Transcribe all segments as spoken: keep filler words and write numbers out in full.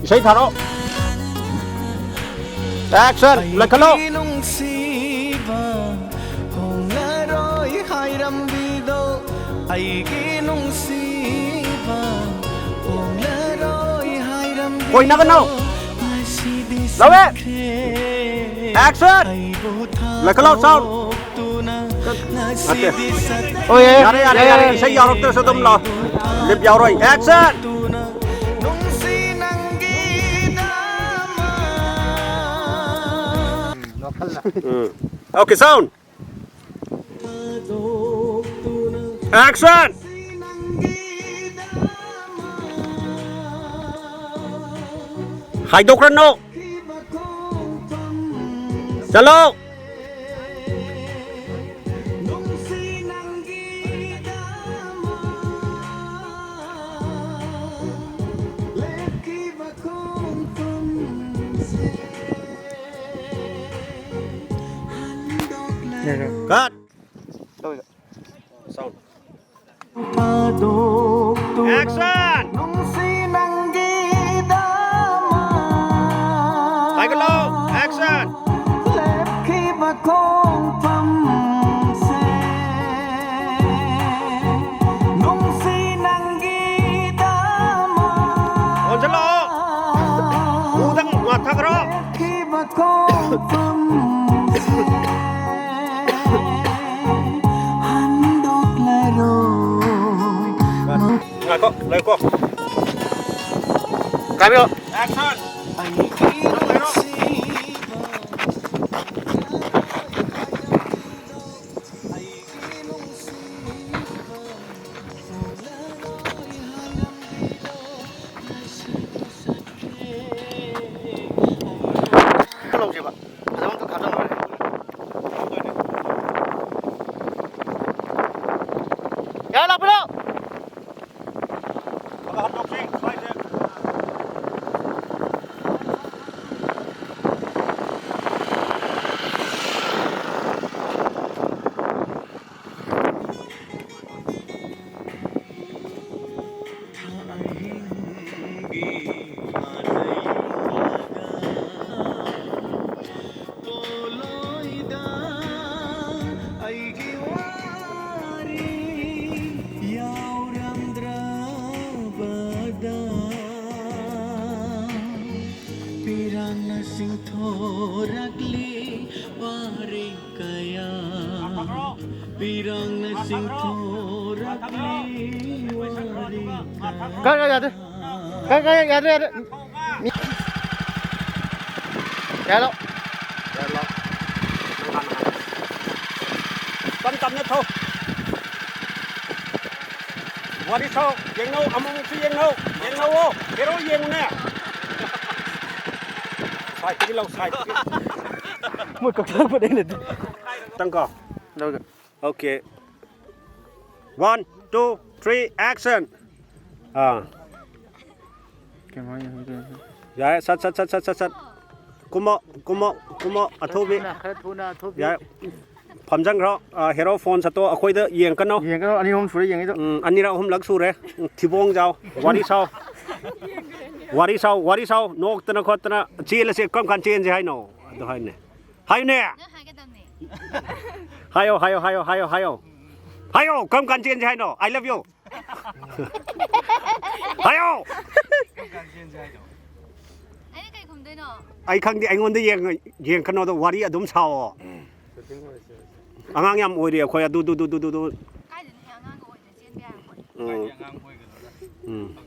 ꯏꯁꯩ ꯊꯥꯔꯣ꯫ Action! ꯂꯩꯈꯠꯂꯣ꯫ ꯑꯩꯒꯤ ꯅꯨꯡꯁꯤꯕ ꯍꯣꯡꯂꯔꯣꯏ ꯍꯥꯏꯔꯝꯕꯤꯗꯣ, ꯑꯩꯒꯤ ꯅꯨꯡꯁꯤꯕ ꯍꯣꯡꯂꯔꯣꯏ ꯍꯥꯏꯔꯝꯕꯤꯗꯣ, ꯀꯣꯏꯅꯒꯅꯣ꯫ ꯉꯁꯤꯗꯤ ꯂꯧꯋꯦ꯫ ꯁꯛꯈ꯭ꯔꯦ꯫ Action! ꯑꯩꯕꯨ ꯂꯩꯈꯠꯂꯣ, sound꯫ ꯊꯥꯗꯣꯛꯇꯨꯅ ꯅꯠꯇꯦ꯫ ꯉꯁꯤꯗꯤ ꯁꯛꯈ꯭ꯔꯦ꯫ ꯍꯣꯏ, ꯌꯥꯔꯦ, ꯌꯥꯔꯦ, ꯌꯥꯔꯦ꯫ ꯏꯁꯩ ꯌꯥꯎꯔꯛꯇ꯭ꯔꯁꯨ ꯑꯗꯨꯝ ꯂꯥꯎ꯫ Clip ꯌꯥꯎꯔꯣꯏ꯫ Action! ꯅꯨꯡꯁꯤ ꯅꯪꯒꯤꯗꯃꯛ ꯎꯝ꯫ Okay, sound. Action! ꯍꯥꯏꯗꯣꯛꯈ꯭ꯔꯅꯣ꯫ ꯆꯠꯂꯣ꯫ Cut. Sound. Action! ꯍꯥꯏꯒꯠꯂꯣ! Action! ꯑꯣꯟꯁꯤꯜꯂꯛꯑꯣ! ꯎꯗꯪ ꯉꯥꯛꯊꯈ꯭ꯔꯣ! ꯉꯥꯏꯈꯣ, ꯉꯥꯏꯈꯣ꯫ ꯀꯥꯏꯕꯤꯌꯣ꯫ ꯂꯧꯁꯦꯕ꯫ ꯐꯖꯕ ꯑꯝꯇ ꯈꯥꯖꯤꯜꯂꯨꯔꯦ꯫ ꯌꯥꯔꯦ, ꯂꯥꯛꯄꯤꯔꯣ꯫ ꯄꯣꯂꯣꯏꯗ ꯑꯩꯒꯤ ꯋꯥꯔꯤ ꯌꯥꯎꯔꯝꯗ꯭ꯔꯕꯗ ꯄꯤꯔꯥꯡꯅ ꯆꯤꯡꯊꯣꯔꯛꯂꯤ ꯋꯥꯔꯤ ꯀꯌꯥ꯫ ꯄꯤꯔꯥꯡꯅ ꯆꯤꯡꯊꯣꯔꯛꯂꯤ ꯋꯥꯔꯤ ꯀꯌꯥ꯫ ꯀꯥꯏ, ꯀꯥꯏ, ꯌꯥꯗꯦ꯫ ꯀꯥꯏ, ꯀꯥꯏ, ꯌꯥꯗ꯭ꯔꯦ, ꯌꯥꯗ꯭ꯔꯦ꯫ ꯃꯤ-, ꯌꯥꯔꯣ꯫ ꯌꯥꯔꯣ꯫ ꯇꯞ ꯇꯞꯅ ꯊꯧ꯫ ꯋꯥꯔꯤ ꯁꯥꯎ꯫ ꯌꯦꯡꯅꯧ, ꯑꯃꯨꯛꯃꯨꯛꯁꯨ ꯌꯦꯡꯅꯧ꯫ ꯌꯦꯡꯅꯧꯋꯣ꯫ ꯍꯦꯔꯣ ꯌꯦꯡꯉꯨꯅꯦ꯫ ꯁꯥꯏꯠꯇꯒꯤ ꯂꯧ, ꯁꯥꯏꯠꯇꯒꯤ꯫ ꯃꯣꯏ ꯀꯛꯊꯠꯂꯛꯄꯗ ꯑꯩꯅ ꯇꯪꯀꯣ꯫ ꯂꯧꯒꯦ꯫ Okay. One, two, three, action. ꯑꯥ꯫ ꯀꯩꯅꯣ ꯍꯥꯏꯁꯦ, ꯍꯧꯖꯤꯛ ꯀꯩꯅꯣ? ꯌꯥꯔꯦ, ꯁꯠ, ꯁꯠ, ꯁꯠ꯫ ꯀꯨꯝꯃꯣ, ꯀꯨꯝꯃꯣ, ꯀꯨꯝꯃꯣ, ꯑꯊꯨꯕꯤ꯫ ꯊꯨꯅ, ꯈꯔ ꯊꯨꯅ, ꯑꯊꯨꯕꯤ꯫ ꯌꯥꯔꯦ꯫ ꯐꯝꯖꯟꯈ꯭ꯔꯣ꯫ ꯑꯥ, ꯍꯦꯔꯣ ꯐꯣꯟ ꯁꯠꯇꯣ ꯑꯩꯈꯣꯏꯗ ꯌꯦꯡꯀꯅꯣ꯫ ꯌꯦꯡꯀꯅꯣ, ꯑꯅꯤ ꯑꯍꯨꯝ ꯁꯨꯔꯦ ꯌꯦꯡꯉꯤꯗꯣ꯫ ꯎꯝ, ꯑꯅꯤꯔꯛ ꯑꯍꯨꯝꯂꯛ ꯁꯨꯔꯦ꯫ ꯎꯝ, ꯊꯤꯕꯣꯡ ꯆꯥꯎ꯫ ꯋꯥꯔꯤ ꯁꯥꯎ꯫ ꯋꯥꯔꯤ ꯁꯥꯎ, ꯋꯥꯔꯤ ꯁꯥꯎ꯫ ꯅꯣꯛꯇꯅ ꯈꯣꯠꯇꯅ ꯆꯦꯜꯂꯁꯦ꯫ ꯀꯔꯝ ꯀꯥꯟ ꯆꯦꯟꯁꯦ ꯍꯥꯏꯅꯣ? ꯑꯗꯨ ꯍꯥꯏꯅꯦ꯫ ꯍꯥꯏꯌꯨꯅꯦ꯫ ꯅꯪ ꯍꯥꯏꯒꯗꯕꯅꯦ꯫ ꯍꯥꯏꯌꯣ, ꯍꯥꯏꯌꯣ, ꯍꯥꯏꯌꯣ, ꯍꯥꯏꯌꯣ, ꯍꯥꯏꯌꯣ꯫ ꯍꯥꯏꯌꯣ, ꯀꯔꯝ ꯀꯥꯟ ꯆꯦꯟꯁꯦ ꯍꯥꯏꯅꯣ? I love you꯫ ꯍꯥꯏꯌꯣ꯫ ꯑꯩꯅ ꯀꯩ ꯈꯨꯝꯗꯣꯏꯅꯣ? ꯑꯩ ꯈꯪꯗꯦ, ꯑꯩꯉꯣꯟꯗ ꯌꯦꯡ-, ꯌꯦꯡꯀꯅꯣꯗ ꯋꯥꯔꯤ ꯑꯗꯨꯝ ꯁꯥꯎꯋꯣ꯫ ꯑꯉꯥꯡ ꯌꯥꯝ ꯑꯣꯏꯔꯤ ꯑꯩꯈꯣꯏ꯫ ꯑꯗꯨ, ꯗꯨ, ꯗꯨ꯫ ꯀꯥꯏꯗꯅꯣꯍꯦ ꯑꯉꯥꯡꯒ ꯑꯣꯏꯗ꯭ꯔꯦ, ꯆꯦꯟꯕ ꯌꯥꯔꯝꯃꯣꯏ꯫ ꯎꯝ꯫ ꯎꯝ꯫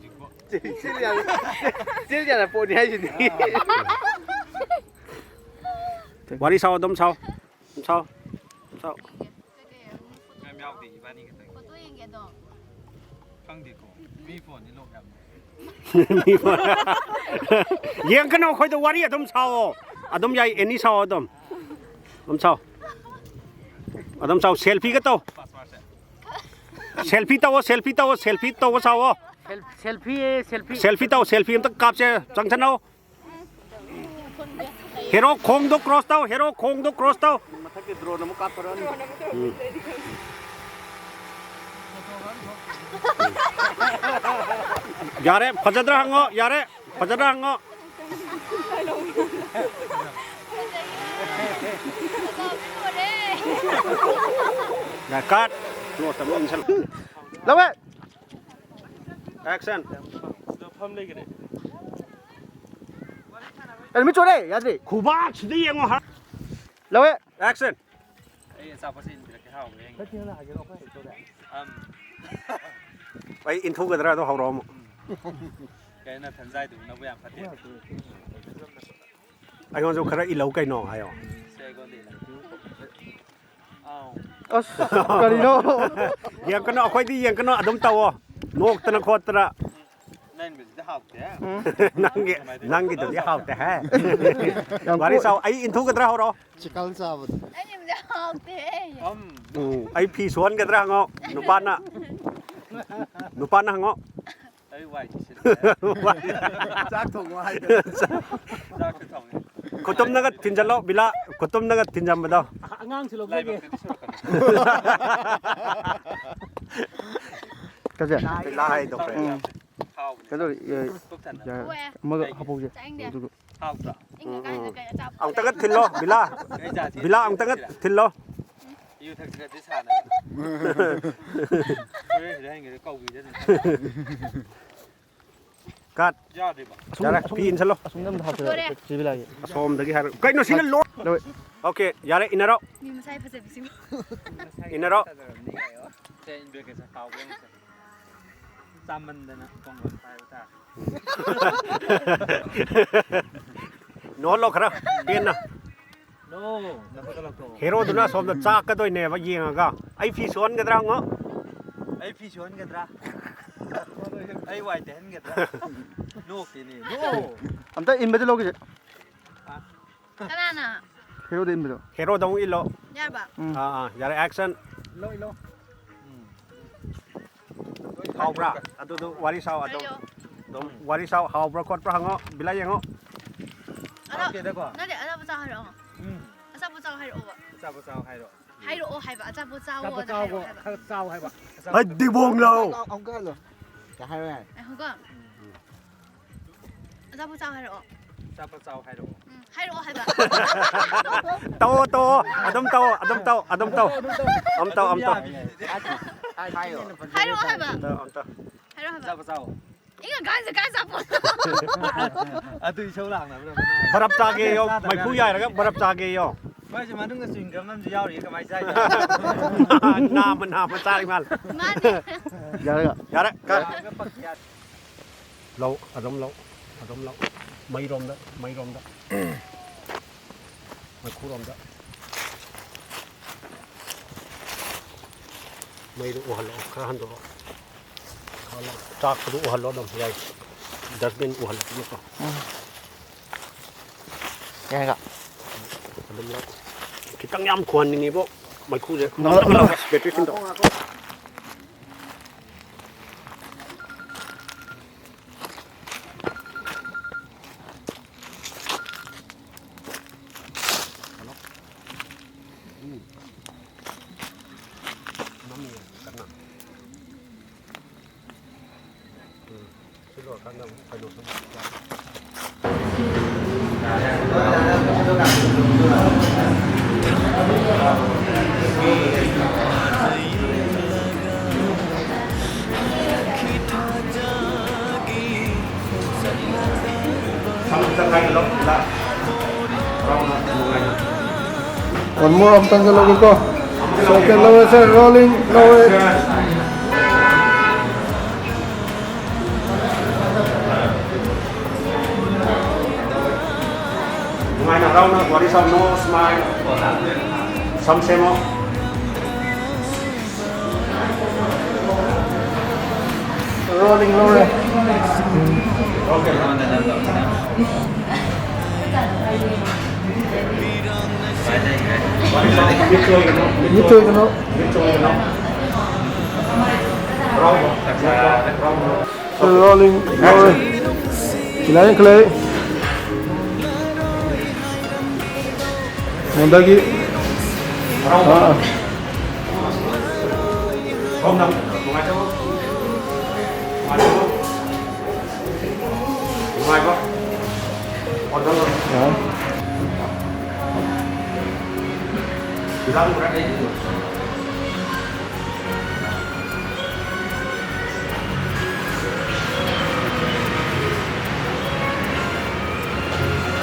ꯆꯦꯜ ꯌꯥꯔꯦ꯫ ꯆꯦꯜ ꯌꯥꯔꯦ ꯄꯣꯠꯅꯤ ꯍꯥꯏꯁꯤꯗꯤ꯫ ꯋꯥꯔꯤ ꯁꯥꯎ, ꯑꯗꯨꯝ ꯁꯥꯎ꯫ ꯑꯗꯨꯝ ꯁꯥꯎ꯫ ꯑꯗꯨꯝ ꯁꯥꯎ꯫ ꯃꯌꯥꯝ ꯌꯥꯎꯗꯦ, ꯏꯕꯥꯅꯤ ꯈꯛꯇꯪ꯫ ꯐꯣꯇꯣ ꯌꯦꯡꯒꯦ ꯑꯗꯣ꯫ ꯈꯪꯗꯦꯀꯣ꯫ ꯃꯤ ꯐꯣꯟꯗꯤ ꯂꯣꯛ ꯌꯥꯝ ꯌꯦꯡꯒꯅꯨ, ꯑꯩꯈꯣꯏꯗ ꯋꯥꯔꯤ ꯑꯗꯨꯝ ꯁꯥꯎꯑꯣ꯫ ꯑꯗꯨꯝ ꯌꯥꯏ, ꯑꯦꯅꯤ ꯁꯥꯎꯑꯣ ꯑꯗꯨꯝ꯫ ꯑꯗꯨꯝ ꯁꯥꯎ꯫ ꯑꯗꯨꯝ ꯁꯥꯎ꯫ ꯁꯦꯜꯐꯤꯒ ꯇꯧ꯫ ꯁꯦꯜꯐꯤ ꯇꯧꯑꯣ, ꯁꯦꯜꯐꯤ ꯇꯧꯑꯣ, ꯁꯦꯜꯐꯤ ꯇꯧꯕ ꯁꯥꯎꯑꯣ꯫ ꯁꯦꯜ-, ꯁꯦꯜꯐꯤ, ꯁꯦꯜꯐꯤ꯫ ꯁꯦꯜꯐꯤ ꯇꯧ, ꯁꯦꯜꯐꯤ ꯑꯝꯇ ꯀꯥꯞꯁꯦ꯫ ꯆꯪꯁꯟꯅꯧ꯫ ꯍꯦꯔꯣ ꯈꯣꯡꯗꯣ ꯀ꯭ꯔꯣꯁ ꯇꯧ, ꯍꯦꯔꯣ ꯈꯣꯡꯗꯣ ꯀ꯭ꯔꯣꯁ ꯇꯧ꯫ ꯃꯊꯛꯀꯤ ꯗ꯭ꯔꯣꯟ ꯑꯃꯨꯛ ꯀꯥꯞꯊꯣꯔꯛꯑꯅꯤ꯫ ꯎꯝ꯫ ꯌꯥꯔꯦ, ꯐꯖꯗ꯭ꯔꯥ ꯍꯪꯉꯣ, ꯌꯥꯔꯦ, ꯐꯖꯗ꯭ꯔꯥ ꯍꯪꯉꯣ꯫ ꯌꯥ, ꯀꯠ꯫ ꯀ꯭ꯂꯣꯖ ꯑꯃ ꯏꯟꯁꯜꯂꯨ꯫ ꯂꯧꯋꯦ꯫ ꯑꯦꯛꯁꯟ꯫ ꯐꯝ ꯂꯩꯒꯅꯤ꯫ ꯑꯦ, ꯅꯨꯃꯤꯠ ꯆꯣꯔꯦ, ꯌꯥꯗ꯭ꯔꯦ꯫ ꯈꯨꯕꯥꯛꯁꯤꯗ ꯌꯦꯡꯉꯣ ꯍꯥ꯫ ꯂꯧꯋꯦ꯫ ꯑꯦꯛꯁꯟ꯫ ꯑꯩ ꯑꯆꯥꯄꯣꯠꯁꯦ ꯏꯟꯕꯤꯔꯛꯀꯦ, ꯍꯥꯎꯕ꯭ꯔꯥ ꯌꯦꯡꯒꯦ꯫ ꯑꯝ꯫ ꯑꯩ ꯏꯟꯊꯨꯒꯗ꯭ꯔꯥ ꯑꯗꯣ ꯍꯧꯔꯛꯑꯣ ꯑꯃꯨꯛ꯫ ꯀꯩꯅꯣ ꯊꯟꯖꯥꯏꯗꯨꯕꯨ ꯅꯕꯨ ꯌꯥꯝ ꯐꯠꯇꯦ꯫ ꯑꯩꯉꯣꯟꯗꯁꯨ ꯈꯔ ꯏꯜꯂꯧ ꯀꯩꯅꯣ ꯍꯥꯏꯌꯣ꯫ ꯁꯦ ꯑꯩꯉꯣꯟꯗ ꯏꯜꯂꯣ꯫ ꯑꯁ, ꯀꯔꯤꯅꯣ? ꯌꯦꯡꯀꯅꯨ, ꯑꯩꯈꯣꯏꯗꯤ ꯌꯦꯡꯀꯅꯨ, ꯑꯗꯨꯝ ꯇꯧꯋꯣ꯫ ꯅꯣꯛꯇꯅ ꯈꯣꯠꯇꯅ꯫ ꯅꯪꯒꯤꯗꯨꯗꯤ ꯍꯥꯎꯇꯦ꯫ ꯎꯝ꯫ ꯅꯪꯒꯤ, ꯅꯪꯒꯤꯗꯨꯗꯤ ꯍꯥꯎꯇꯦ ꯍꯦ꯫ ꯌꯥꯝ ꯋꯥꯔꯤ ꯀꯣ- ꯁꯥꯎ, ꯑꯩ ꯏꯟꯊꯨꯒꯗ꯭ꯔꯥ ꯍꯧꯔꯣ꯫ ꯆꯤꯀꯜ ꯆꯥꯕꯗꯣ꯫ ꯑꯩꯒꯤꯗꯨꯗꯤ ꯍꯥꯎꯇꯦ꯫ ꯎꯝ꯫ ꯎꯝ, ꯑꯩ ꯐꯤ ꯁꯨꯍꯟꯒꯗ꯭ꯔꯥ ꯍꯪꯉꯣ꯫ ꯅꯨꯄꯥꯅ, ꯅꯨꯄꯥꯅ ꯍꯪꯉꯣ꯫ ꯑꯩ ꯋꯥꯏ ꯁꯤꯠꯂꯦ꯫ ꯆꯥꯛ ꯊꯣꯡꯉꯣ ꯍꯥꯏꯗꯅ꯫ ꯆꯥꯛꯁꯨ ꯊꯣꯡꯉꯦ꯫ ꯈꯨꯇꯨꯝꯅꯒ ꯊꯤꯟꯖꯜꯂꯣ, ꯕꯤꯂꯥ, ꯈꯨꯇꯨꯝꯅꯒ ꯊꯤꯟꯖꯟꯕꯗꯣ꯫ ꯑꯉꯥꯡꯁꯨ ꯂꯧꯖꯒꯦ꯫ ꯂꯥꯏꯕꯛꯇꯗꯤ ꯁꯨꯔꯛꯀꯅꯤ꯫ ꯀꯖꯦ꯫ ꯕꯤꯂꯥ ꯍꯥꯏꯗꯣ ꯀꯩ? ꯎꯝ꯫ ꯍꯥꯎꯕꯅꯦ꯫ ꯀꯩꯅꯣ, ꯑꯦ, ꯄꯨꯛ ꯊꯟꯅꯕ꯫ ꯌꯥ-, ꯀꯣꯛꯑꯦ꯫ ꯑꯃꯒ ꯍꯥꯞꯄꯧꯁꯦ꯫ ꯆꯥꯅꯤꯡꯗꯦ꯫ ꯑꯗꯨꯒ꯫ ꯍꯥꯎꯇ꯭ꯔꯣ? ꯏꯪꯉꯀꯥꯟꯁꯤꯗ ꯎꯝ, ꯎꯝ꯫ ꯀꯩ ꯑꯆꯥꯄꯣꯠ ꯑꯃꯨꯛꯇꯒ ꯂꯩ? ꯊꯤꯜꯂꯣ, ꯕꯤꯂꯥ꯫ ꯀꯩ ꯆꯥꯁꯤ? ꯕꯤꯂꯥ, ꯑꯃꯨꯛꯇꯒ ꯊꯤꯜꯂꯣ꯫ ꯌꯨ ꯊꯛꯁꯤꯔꯗꯤ ꯁꯥꯟꯅ꯫ ꯍꯣꯔꯦꯟ ꯁꯤꯗ ꯍꯌꯦꯡ ꯀꯧꯕꯤꯗ ꯑꯗꯨꯝ꯫ ꯀꯠ꯫ ꯌꯥꯗꯦꯕ꯫ ꯑꯁꯣꯝ-, ꯌꯥꯔꯦ, ꯑꯁꯣꯝ-, ꯐꯤ ꯏꯟꯁꯜꯂꯣ꯫ ꯑꯁꯣꯝꯗ ꯑꯝꯇ ꯍꯥꯞꯄꯤꯔꯣ, ꯂꯣꯏꯔꯦ꯫ ꯆꯦ ꯕꯤꯂꯥꯒꯤ꯫ ꯑꯁꯣꯝꯗꯒꯤ ꯍꯥꯏꯔꯣ꯫ ꯀꯩꯅꯣ ꯁꯤꯅ ꯂꯣ-, ꯂꯣꯏ꯫ ꯑꯣꯀꯦ, ꯌꯥꯔꯦ, ꯏꯟꯅꯔꯣ꯫ ꯃꯤ ꯃꯁꯥꯏ ꯐꯖꯕꯤꯁꯤꯕꯨ꯫ ꯏꯟꯅꯔꯣ꯫ ꯁꯦ, ꯏꯟꯕꯤꯔꯛꯀꯦ, ꯁꯦ, ꯍꯥꯎꯕ꯭ꯔꯥ ꯌꯦꯡꯉꯨ, ꯁꯦ꯫ ꯆꯥꯃꯟꯗꯅ ꯈꯣꯡ ꯂꯣꯏ ꯀꯥꯏꯕ ꯇꯥꯔꯦ꯫ ꯅꯣꯛꯍꯜꯂꯣ ꯈꯔ ꯄꯦꯟꯅ꯫ ꯅꯣ, ꯅꯈꯨꯠꯇ ꯂꯧꯊꯣꯛꯑꯣ꯫ ꯍꯦꯔꯣꯗꯨꯅ ꯑꯁꯣꯝꯗ ꯆꯥꯛꯀꯗꯣꯏꯅꯦꯕ ꯌꯦꯡꯉꯒ꯫ "ꯑꯩ ꯐꯤ ꯁꯨꯍꯟꯒꯗ꯭ꯔꯥ ꯍꯪꯉꯣ?" "ꯑꯩ ꯐꯤ ꯁꯨꯍꯟꯒꯗ꯭ꯔꯥ? ꯑꯩ ꯋꯥꯏ ꯇꯩꯍꯟꯒꯗ꯭ꯔꯥ?" ꯅꯣꯛꯇꯦꯅꯦ, ꯅꯣ꯫ ꯑꯝꯇ ꯏꯟꯕꯗꯤ ꯂꯧꯈꯤꯁꯦ꯫ ꯀꯅꯥꯅ? ꯍꯦꯔꯣꯗ ꯏꯟꯕꯗꯣ꯫ ꯍꯦꯔꯣꯗ ꯑꯃꯨꯛ ꯏꯜꯂꯣ꯫ ꯌꯥꯔꯕ? ꯎꯝ꯫ ꯑꯥ, ꯑꯥ, ꯌꯥꯔꯦ, action꯫ ꯏꯜꯂꯣ, ꯏꯜꯂꯣ꯫ ꯎꯝ꯫ ꯍꯥꯎꯕ꯭ꯔꯥ? ꯑꯗꯨꯗꯣ ꯋꯥꯔꯤ ꯁꯥꯎ, ꯑꯗꯨꯝ, ꯍꯥꯏꯌꯣ꯫ ꯑꯗꯨꯝ ꯋꯥꯔꯤ ꯁꯥꯎ, ꯍꯥꯎꯕ꯭ꯔꯥ ꯈꯣꯠꯄ꯭ꯔꯥ ꯍꯪꯉꯣ, ꯕꯤꯂꯥ ꯌꯦꯡꯉꯣ꯫ ꯑꯗꯣ, ꯍꯥꯎꯇꯦꯗꯀꯣ? ꯅꯠꯇꯦ, ꯑꯆꯥꯄꯣꯠ ꯆꯥꯎ ꯍꯥꯏꯔꯛꯑꯣ꯫ ꯎꯝ꯫ ꯑꯆꯥꯄꯣꯠ ꯆꯥꯎ ꯍꯥꯏꯔꯛꯑꯣꯕ꯫ ꯑꯆꯥꯄꯣꯠ ꯆꯥꯎ ꯍꯥꯏꯔꯛꯑꯣ꯫ ꯍꯥꯏꯔꯛꯑꯣ ꯍꯥꯏꯕ, ꯑꯆꯥꯄꯣꯠ ꯆꯥꯎꯋꯣ ꯑꯆꯥꯄꯣꯠ ꯍꯥꯏꯔꯛꯑꯣ ꯆꯥꯎꯋꯣ, ꯍꯥꯏꯕ꯫ ꯈꯔ ꯆꯥꯎ ꯍꯥꯏꯕ꯫ ꯑꯆꯥꯄꯣꯠ ꯍꯩ, ꯗꯤꯕꯣꯡ ꯂꯥꯎ꯫ ꯑꯃꯨꯛꯀ ꯍꯜꯂꯣ꯫ ꯀꯩ ꯍꯥꯏꯔꯣ ꯌꯥꯔꯦ꯫ ꯉꯥꯏꯈꯣꯀꯣ꯫ ꯎꯝ꯫ ꯑꯆꯥꯄꯣꯠ ꯆꯥꯎ ꯍꯥꯏꯔꯛꯑꯣ꯫ ꯑꯆꯥꯄꯣꯠ ꯆꯥꯎ ꯍꯥꯏꯔꯛꯑꯣ꯫ ꯎꯝ, ꯍꯥꯏꯔꯛꯑꯣ ꯍꯥꯏꯕ꯫ ꯇꯧꯑꯣ, ꯇꯧꯑꯣ꯫ ꯑꯗꯨꯝ ꯇꯧꯑꯣ, ꯑꯗꯨꯝ ꯇꯧ, ꯑꯗꯨꯝ ꯇꯧ꯫ ꯑꯗꯨꯝ ꯇꯧ, ꯑꯗꯨꯝ ꯇꯧ꯫ ꯍꯥꯏꯔꯛꯑꯣ ꯍꯥꯏꯕ꯫ ꯑꯝꯇ, ꯑꯝꯇ꯫ ꯍꯥꯏꯔꯛꯑꯣ ꯍꯥꯏꯕ꯫ ꯑꯆꯥꯄꯣꯠ ꯆꯥꯎ꯫ ꯏꯪꯉꯀꯥꯟꯁꯤꯗ ꯀꯥꯏ ꯑꯆꯥꯄꯣꯠ? ꯑꯗꯨ ꯏꯁꯧ ꯂꯥꯡꯅꯕ꯭ꯔꯥ? ꯕꯔꯞ ꯆꯥꯒꯦꯌꯣ, ꯃꯩꯐꯨ ꯌꯥꯏꯔꯒ ꯕꯔꯞ ꯆꯥꯒꯦꯌꯣ꯫ ꯃꯣꯏꯁꯦ ꯃꯅꯨꯡꯗ chewing gum ꯑꯃꯁꯨ ꯌꯥꯎꯔꯤꯌꯦ, ꯀꯃꯥꯏꯅ ꯆꯥꯏꯅꯣ? ꯅꯥꯝꯃ, ꯅꯥꯝꯃ ꯆꯥꯔꯤ ꯃꯥꯜꯂꯦ꯫ ꯃꯥꯅꯦ꯫ ꯌꯥꯔꯒ꯫ ꯌꯥꯔꯦ, ꯀꯛ꯫ ꯂꯥꯛꯑꯒ ꯄꯛ ꯌꯥꯗꯦ꯫ ꯂꯧ, ꯑꯗꯨꯝ ꯂꯧ, ꯑꯗꯨꯝ ꯂꯧ꯫ ꯃꯩꯔꯣꯝꯗ, ꯃꯩꯔꯣꯝꯗ꯫ ꯃꯩꯈꯨꯔꯣꯝꯗ꯫ ꯃꯩꯗꯣ ꯎꯍꯜꯂꯣ, ꯈꯔ ꯍꯟꯗꯣꯔꯛꯑꯣ꯫ ꯎꯍꯜꯂꯣ꯫ ꯆꯥꯛꯄꯗꯣ ꯎꯍꯜꯂꯣ ꯑꯗꯨꯝ, ꯌꯥꯏ꯫ Dustbin ꯎꯍꯜꯂꯣ ꯑꯗꯨꯒ꯫ ꯎꯝ꯫ ꯌꯥꯏꯒ꯫ ꯑꯗꯨꯝ ꯂꯧ꯫ ꯈꯤꯇꯪ ꯌꯥꯝ ꯈꯨꯍꯟꯅꯤꯡꯉꯤꯕꯣ, ꯃꯩꯈꯨꯁꯦ꯫ ꯅꯣ, ꯅꯣ, ꯅꯣ꯫ Battery ꯁꯤꯟꯗꯣꯛꯑꯣ꯫ ꯎꯝ꯫ ꯅꯝꯃꯤ ꯀꯟꯅ꯫ ꯎꯝ꯫ ꯁꯤ ꯂꯣꯏꯔꯀꯥꯟꯗ ꯑꯃꯨꯛ ꯀꯩꯅꯣꯁꯨ ꯑꯃꯨꯛ ꯌꯥꯅꯤ꯫ One more ꯑꯝꯇꯪꯒ ꯂꯧꯒꯦꯀꯣ꯫ Second ꯂꯧꯔꯦ, sir, rolling ꯂꯧꯔꯦ꯫ ꯍꯔꯥꯎꯅ ꯋꯥꯔꯤ ꯁꯥꯎꯅꯣ, smile꯫ ꯁꯝ ꯁꯦꯝꯃꯣ꯫ Rolling ꯂꯧꯔꯦ꯫ ꯃꯤꯠꯇ ꯑꯣꯏꯒꯅꯣ, ꯃꯤꯠꯇ ꯑꯣꯏꯒꯅꯣ꯫ ꯃꯤꯠꯇ ꯑꯣꯏꯒꯅꯣ꯫ ꯍꯔꯥꯎꯅ꯫ Rolling ꯂꯧꯔꯦ꯫ ꯈꯤꯇꯪ ꯌꯦꯡꯈꯠꯂꯛꯏ꯫ ꯑꯗꯒꯤ, ꯑꯥ, ꯑꯥ꯫ ꯑꯥ꯫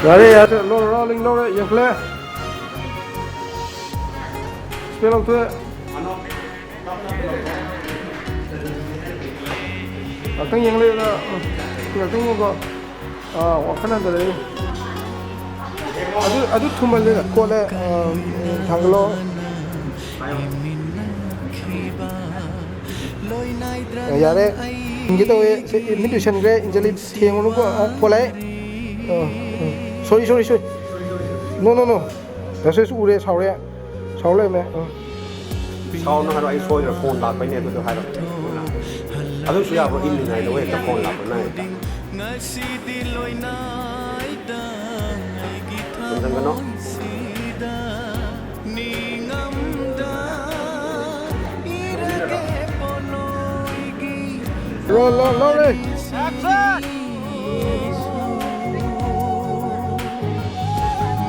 ꯌꯥꯔꯦ, ꯌꯥꯔꯦ, ꯂꯧꯔꯦ, rolling ꯂꯧꯔꯦ, ꯌꯦꯡꯈꯠꯂꯦ꯫ Spare ꯂꯧꯊꯣꯛꯑꯦ꯫ ꯉꯥꯛꯇꯪ ꯌꯦꯡꯂꯦꯗ, ꯉꯥꯛꯇꯪ ꯉꯥꯏꯈꯣ꯫ ꯑꯥ, ꯋꯥꯈꯜ ꯍꯟꯊꯔꯛꯏ꯫ ꯑꯗꯨ, ꯑꯗꯨ ꯊꯨꯝꯃꯜꯂꯦ, ꯀꯣꯠꯂꯦ, ꯑꯥ, ꯊꯥꯡꯒꯠꯂꯣ꯫ ꯑꯥ, ꯌꯥꯔꯦ꯫ ꯊꯤꯡꯒꯦ ꯇꯧꯋꯦ꯫ ꯁꯤ ꯃꯤꯠ ꯎꯏꯁꯟꯈ꯭ꯔꯦ꯫ ꯑꯦꯟꯖꯦꯂꯤ ꯊꯦꯡꯉꯨꯅꯨꯀꯣ꯫ ꯑꯥ, ꯐꯣꯜ ꯂꯥꯛꯑꯦ꯫ ꯑꯥ, ꯑꯥ꯫ Sorry, sorry, sorry꯫ No, no, no꯫ Message ꯎꯔꯦ, ꯁꯥꯎꯔꯦ꯫ ꯁꯥꯎ ꯂꯩꯔꯝꯃꯦ꯫ ꯑꯥ꯫ ꯁꯥꯎꯅꯨ ꯍꯥꯏꯔꯣ, ꯑꯩ ꯁꯣꯏꯗꯅ ꯐꯣꯟ ꯂꯥꯛꯄꯩꯅꯦ ꯑꯗꯨꯗꯣ ꯍꯥꯏꯔꯣ꯫ ꯑꯗꯨꯁꯨ ꯌꯥꯕ꯭ꯔꯣ? ꯏꯜꯂꯤꯉꯩꯗ ꯍꯦꯛꯇ ꯐꯣꯟ ꯂꯥꯛꯄꯅ ꯍꯦꯛꯇ꯫ ꯉꯁꯤꯗꯤ ꯂꯣꯏꯅꯥꯏꯗ ꯑꯩꯒꯤ ꯌꯦꯡꯁꯤꯟꯒꯅꯨ꯫ ꯊꯃꯣꯏꯁꯤꯗ ꯅꯤꯡꯉꯝꯗ ꯏꯔꯒꯦ ꯄꯣꯠꯂꯣꯏꯒꯤ ꯂꯣ, ꯂꯣ, ꯂꯧꯔꯦ꯫ Action!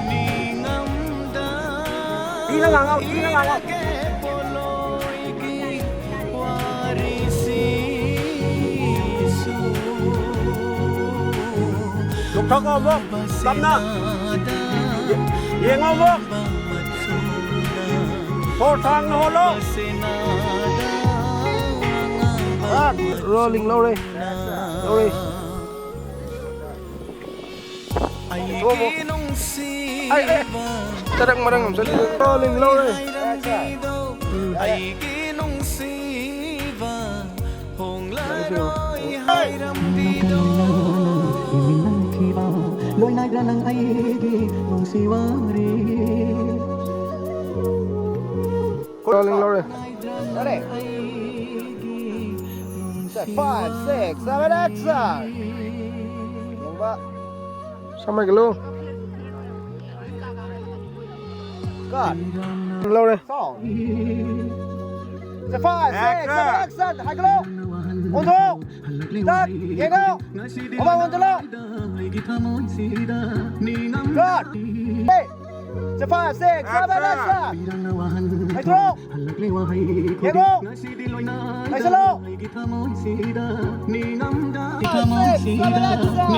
ꯅꯤꯡꯉꯝꯗ ꯊꯤꯅ ꯉꯥꯡꯉꯣ, ꯊꯤꯅ ꯉꯥꯡꯉꯣ꯫ ꯏꯔꯒꯦ ꯄꯣꯠꯂꯣꯏꯒꯤ ꯂꯨꯞꯊꯣꯛꯑꯣ ꯑꯃꯨꯛ, ꯇꯞꯅ꯫ ꯌꯦꯡꯉꯣ ꯑꯃꯨꯛ꯫ ꯁꯣꯔ ꯁꯥꯡꯅ ꯍꯣꯜꯂꯣ꯫ Rolling ꯂꯧꯔꯦ꯫ ꯂꯧꯔꯦ꯫ ꯑꯩꯒꯤ ꯅꯨꯡꯁꯤꯕ ꯆꯔꯛ ꯃꯔꯪ ꯑꯃ ꯆꯠꯂꯤ꯫ ꯂꯤꯡ ꯂꯧꯔꯦ꯫ ꯑꯩꯒꯤ ꯅꯨꯡꯁꯤꯕ ꯍꯣꯡꯂꯔꯣꯏ ꯍꯥꯏꯔꯝꯕꯤꯗꯣ꯫ ꯂꯣꯏꯅꯥꯏꯗ ꯅꯪ ꯑꯩꯒꯤ ꯅꯨꯡꯁꯤ ꯋꯥꯔꯤ꯫ ꯂꯤꯡ ꯂꯧꯔꯦ꯫ Ready? Set, five, six, seven, action! ꯌꯦꯡꯕ꯫ ꯁꯃꯥꯏꯒꯂꯨ꯫ Cut. ꯂꯧꯔꯦ꯫ Sound. Set, five, six, seven, action! ꯍꯥꯏꯒꯠꯂꯣ꯫ ꯑꯣꯟꯊꯣꯛ꯫ ꯇꯠ꯫ ꯌꯦꯡꯉꯣ꯫ ꯃꯃꯥꯡ ꯑꯣꯟꯁꯤꯜꯂꯣ꯫ Cut. Hey. Set, five, six, seven, action! ꯍꯥꯏꯗ꯭ꯔꯣ꯫ ꯌꯦꯡꯉꯣ꯫ ꯂꯩꯁꯜꯂꯣ꯫ Five, six, seven, action!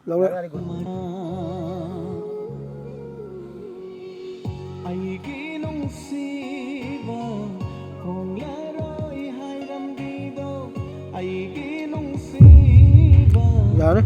ꯂꯧꯔꯦ꯫ ꯑꯩꯒꯤ ꯅꯨꯡꯁꯤꯕ ꯍꯣꯡꯂꯔꯣꯏ ꯍꯥꯏꯔꯝꯕꯤꯗꯣ꯫ ꯑꯩꯒꯤ ꯅꯨꯡꯁꯤꯕ ꯌꯥꯔꯦ꯫